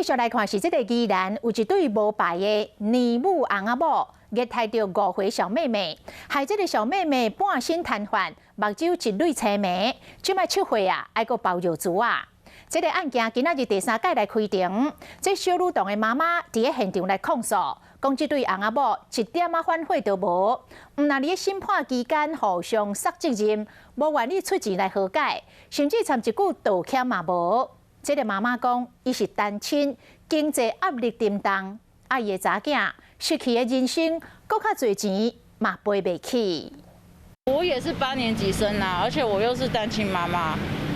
繼續來看是這个宜蘭有一對無牌的奶母翁仔某，虐待著5歲小妹妹，害這个小妹妹半身癱瘓，目睭一蕊青盲，這擺7歲啊，愛閣包尿珠啊。這个案件今仔日第三擺來開庭，這小女童的媽媽佇咧現場來控訴，講這對翁仔某一點仔反悔都無，毋但佇咧審判期間互相捒責任，無願意出錢來和解，甚至連一句道歉嘛無。這个媽媽講，伊是單親，經濟壓力沉重，啊，伊的查囝失去的人生，閣較濟錢嘛賠袂起。我也是八年級生啊，而且我又是單親媽媽，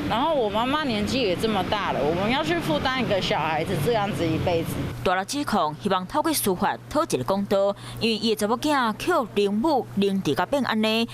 然後我媽媽年紀也這麼大了，我們要去負擔一個小孩子這樣子一輩子。大陸指控，希望透過司法討一個公道，因為伊的查某囝予奶母凌遲甲變按呢。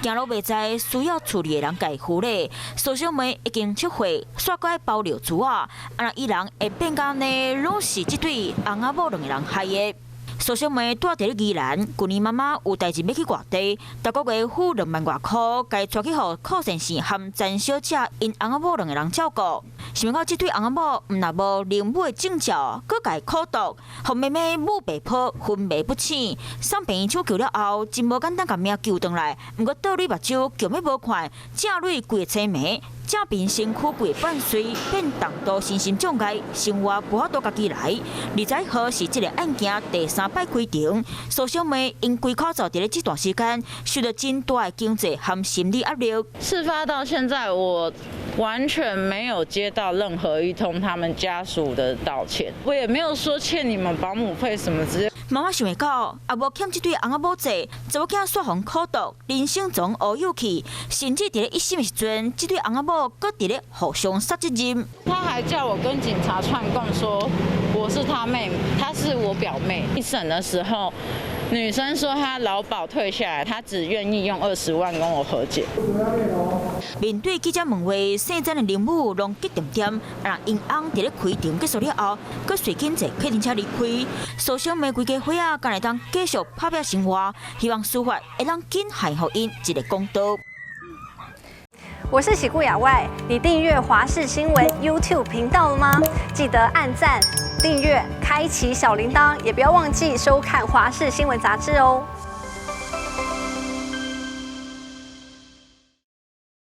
行路袂知需要處理的人共扶咧，蘇小妹已經7歲，煞閣愛包尿珠啊，啊若伊人會變甲按呢，攏是這對翁仔某兩個人害的。蘇小妹住佇咧宜蘭，舊年媽媽有代誌欲去外地，逐個月付2萬外箍，共帶去予寇先生和詹小姐𪜶翁仔某兩個人照顧。想袂到這對翁仔某毋但無奶母的證照，閣共苦毒，予妹妹母白泡昏迷不醒，送病院搶救了後，真無簡單共命救轉來，毋過倒淚目睭強欲無看，正淚規个青盲，正邊身軀規個半碎，變重度身心障礙，生活無法度家己來。21號是這个案件第三擺開庭，蘇小妹𪜶規口罩佇咧這段時間受到真大的經濟和心理壓力。事發到現在，我完全沒有接到任何一通他們家屬的道歉，我也沒有說欠你們保姆費什麼之類。媽媽想袂到，也無欠這對翁仔某債，查某囝煞予苦毒，人生總烏有去，甚至佇咧一審的時陣，這對翁仔某閣佇咧互相捒責任。他還叫我跟警察串供，說我是他妹，他是我表妹。一審的時候，女生說她勞保退下來，她只願意用20萬跟我和解。面對記者問話，姓詹的奶母攏激恬恬，啊，𪜶翁佇咧開庭結束了後，閣隨緊坐客運車離開。蘇小妹規家伙仔，敢會當繼續拍拚生活，希望司法會當緊還予𪜶一个公道。我是喜顧亞外，你訂閱華視新聞 YouTube 頻道了嗎？記得按讚、訂閱、開啟小鈴鐺，也不要忘記收看華視新聞雜誌哦。